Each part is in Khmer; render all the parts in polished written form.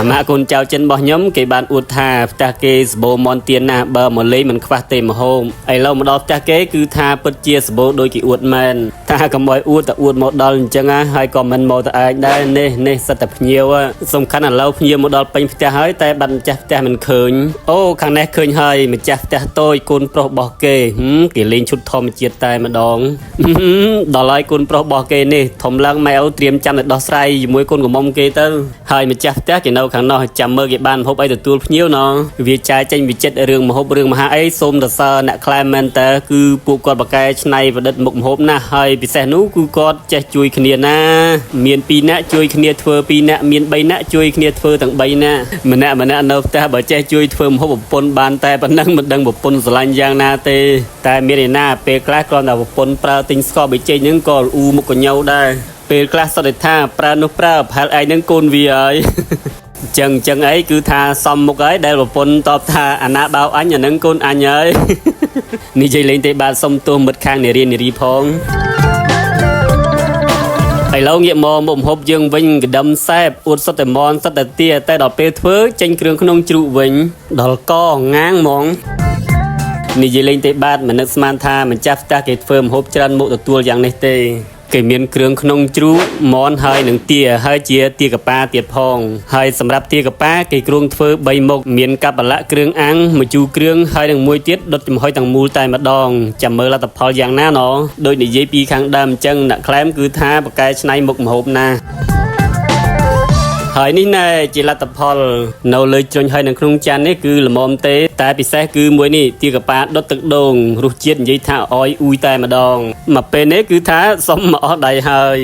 អាម៉ាក់កូនចៅចិនរបស់ខ្ញុំគេបានអួតថាផ្ទះគេសបោមន់ទៀនណាស់បើមកលេងមិនខ្វះទេមហូមឥឡូវមកដល់ផ្ទះគេគឺថាពិតជាសបោដូចគេអួតមែនថាកុំឲ្យអួតតែអួតមកដល់អញ្ចឹងណាហើយក៏មិនមកតែឯងដែរនេះនេះសិតតែភ្ញៀវសំខាន់ឥឡូវភ្ញៀវមកដល់ពេញផ្ទះហើយតែបាត់ម្ចាស់ផ្ទះមិនឃើញអូខាងនេះឃើញហើយម្ចាស់ផ្ទះតូចកូនប្រុសរបស់គេគេលេងឈុតធម្មជាតិតែម្ដងដល់ហើយកូនប្រុសរបស់គេនេះធំឡើងម៉ែឪត្រៀមចាំតែដោះស្រាយជាមួយកូនកំមុំគេទៅហើយម្ចាស់ផ្ទះគេនៅខាងនោះចាំមើលគេបានម្ហូបអីទទួលភ្ញៀវណវាចាយចេញវិចិត្ររឿងម្ហូបរឿងមហាអីសូមសរសើរអ្នកខ្លែមែនតើគឺពួកគាត់បកកែច្នៃប្រឌិតមុខម្ហូបណាស់ហើយពិសេសនោះគឺគាត់ចេះជួយគ្នាណាមាន2នាក់ជួយគ្នាធ្វើ2នាក់មាន3នាក់ជួយគ្នាធ្វើទាំង3នាក់ម្នាក់ម្នាក់នៅផ្ទះបើចេះជួយធ្វើម្ហូបប្រពន្ធបានតែប៉ុណ្ណឹងមិនដឹងប្រពន្ធស្រឡាញ់យ៉ាងណាទេតែមានឯណាពេលខ្លះគ្រាន់តែប្រពន្ធប្រើទិញស្ករប៊ីចេងហ្នឹងក៏អ៊ូមុខកញោដែរពេលខ្លះសុទ្ធតែថាប្រើនោះប្រើប្រហែលឯងនឹងកូនវាហើយចឹងចឹងអីគឺថាសំមុខហើយដែលប្រពន្ធតបថាអាណាបៅអញអានឹងកូនអញហើយនិយាយលេងទេបាទសុំទោសមិត្តខាងនារីនារីផងឥឡូវងាកមកមុខម្ហូបយើងវិញកដឹមសែបអួតសុទ្ធតែមន់សុទ្ធតែទាតែដល់ពេលធ្វើចេញគ្រឿងក្នុងជ្រូកវិញដល់កងាងហ្មងនិយាយលេងទេបាទមិននឹកស្មានថាម្ចាស់ផ្ទះគេធ្វើម្ហូបច្រើនមុខទទួលយ៉ាងនេះទេគេមានគ្រឿងក្នុងជ្រូកមន់ហើយនឹងទាហើយជាទាកប៉ាទៀតផងហើយសម្រាប់ទាកប៉ាគេគ្រោងធ្វើ3មុខមានកាប់ប្រឡាក់គ្រឿងអាំងម្ជូរគ្រឿងហើយនឹងមួយទៀតដុតចំហុយទាំងមូលតែម្ដងចាំមើលលទ្ធផលយ៉ាងណាណដូចនិយាយពីខាងដើមអញ្ចឹងអ្នកក្លែមគឺថាបកកែច្នៃមុខម្ហូបណាហើយនេះណែជាលទ្ធផលនៅលើជ្រុញហើយនៅក្នុងចាននេះគឺល្មមទេតែពិសេសគឺមួយនេះទាកប៉ាដុតទឹកដូងរសជាតិនិយាយថាអយអ៊ូយតែម្ដងមកពេលនេះគឺថាសុំមកអស់ដៃហើយ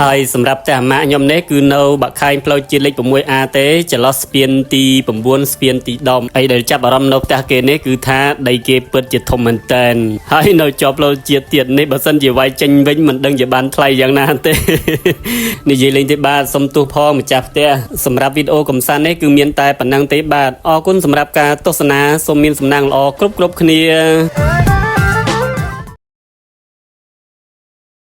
ហើយសម្រាប់ផ្ទះម៉ាក់ខ្ញុំនេះគឺនៅបាក់ខែងផ្លូវជាតិលេខ 6A ទេចន្លោះស្ពានទី9ស្ពានទី10អីដែលចាប់អារម្មណ៍នៅផ្ទះគេនេះគឺថាដីគេពិតជាធំមែនតែនហើយនៅជាប់ផ្លូវជាតិទៀតនេះបើសិនជាវាយចេញវិញមិនដឹងជាបានថ្លៃយ៉ាងណាទេនិយាយលេងទេបាទសុំទោសផងម្ចាស់ផ្ទះសម្រាប់វីដេអូកំសាន្តនេះគឺមានតែប៉ុណ្ណឹងទេបាទអរគុណសម្រាប់ការទស្សនាសូមមានសំណាងល្អគ្រប់ៗគ្នា។